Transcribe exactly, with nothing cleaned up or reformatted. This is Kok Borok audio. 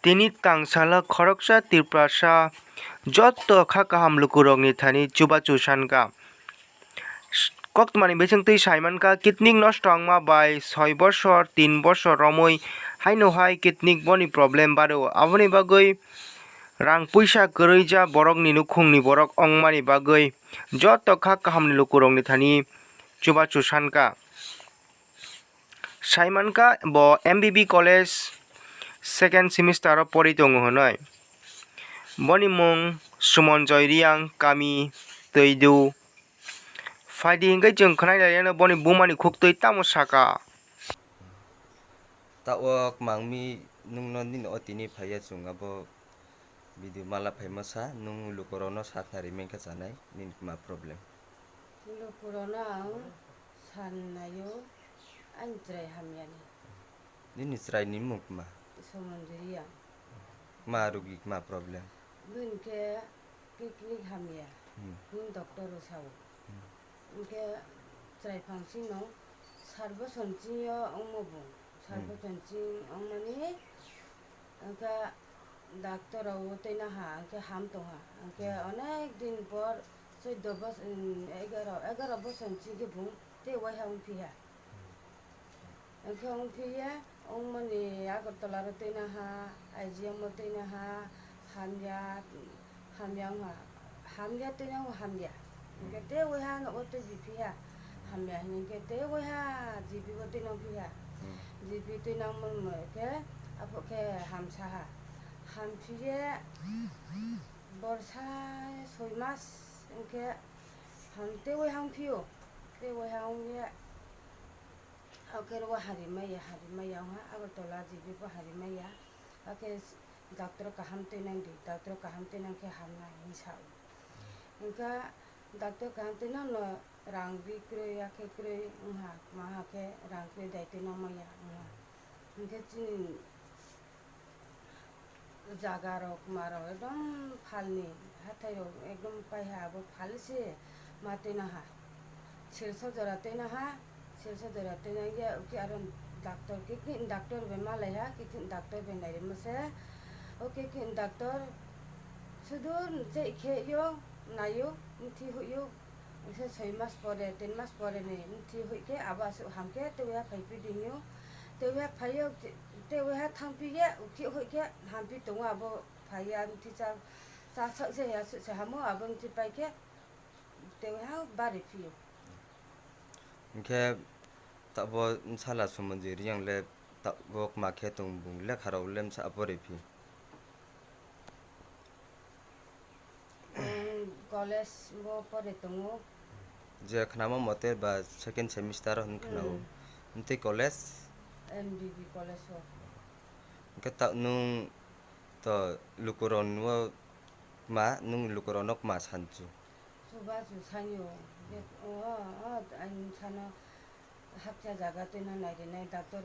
Tini tang salo khoroksa Tiprasa jotto kha kaham lukurokni thani chubachu sankha. Koktwmani bisingtwi saimankha, kidney nosto wngma bai soi bosor, tin bosor romwi haino hai kidney boni problem baro. Aboni bagwi rang puisa kwrwija borokni nukhungni borok wngmani bagwi jotto kha kahamni lukurokni thani chubachu sankha. Saimankha bo M B B college second semester o pori tongo hwnwi. Boni mung Sumonjoy Riyang, kami Twidu. Phaidi hwnkhe chwng khwnai laiyano boni bumani khuktwi tamo saka. Taoh kwmangmi nwngno nini o tini phaiya chwng abo video mala phaima sa, nwng lukurokno sakna rimeng khe chanai, nini ma problem? Lukurokno ang san naio, ani chwrai hamyani. Nini chwraini mung kma? Sumonjoy Riyang. Ma rugi kma problem? Bini khe kidney hamya. Hmm. Bini doctor o sao. Hmm. Hwnkhe chwrai phangsino sar bosor chini o wngmo bo. Sar Hmm. bosor chini wngmani hwnkhe doctor o twi naha hwnkhe ham tongha. Hwnkhe Hmm. onek din por chuddo bos-, um, egaro, egaro bosor chini khe bo tei waiha wngphiya. Hwnkhe wngphiya, wngmani Agartala ro twinaha, I G M o twinaha, hamya, hamya wngha, hamya twina wngha hamya. Hwnkhe tei waiha nogo twi biphiya, hamya hwnkhe tei waiha G P o twina wngphiya. Hmm. G P twina wngmani khe, aphuru khe hamsaha. Hamphiye borsa soi mas hwnkhe ham tei waiha wngphiyo, tei waiha wngya. Oke, ro hari maya, hari maya wngha, Agartala G P bo hari maya. Oke, doctor kaham twi nang di, doctor kaham twi nang khe hamnai hinwi sa-o. Hwnkha doctor kaham twi nang no rang ri kwrwi, ya khe kwrwi wngha, maha khe rang kwrwi dai twi nang maya wngha. Hwnkhe chini jaga rok, ma rok ekdom phalni, hathai rok ekdom paiha, abo phal se ma twina ha. Silsa jora twina ha, silsa jora twina ya, uki aro doctor, kiki doctor bai malai ha, kiki doctor bai nai rima se. O kiki doctor sudur je khe yo, nayo, mthi huyo, se soi mas pore, tin mas pore ni mthi hui khe abo aswk ham khe twi ha phai phi dingyo, twi ha phai yo. Tei waiha thangphi ye, uki hoi khe hamphi tongo, abo phai ya, mthi cha, cha sak se ya, se hamo, abo mthi pai khe, tei waiha bari phi. Hwnkhe, tabo bsala Sumonjoy Riyang le, tabo kma khe tong bung lekha rok le bsa pore phi. Ang college bo pore tongo. Je khnama mote ba second semester hwn khnao. Hmm. Hwntwi college? M B B college o. Hwnkhe ta-, nwng to lukurokno ma, nwng lukurokno ma sanchu? Chubachu sanyo. Hmm. O, o, o, ang sano hakcha jaga twino nairinai doctor.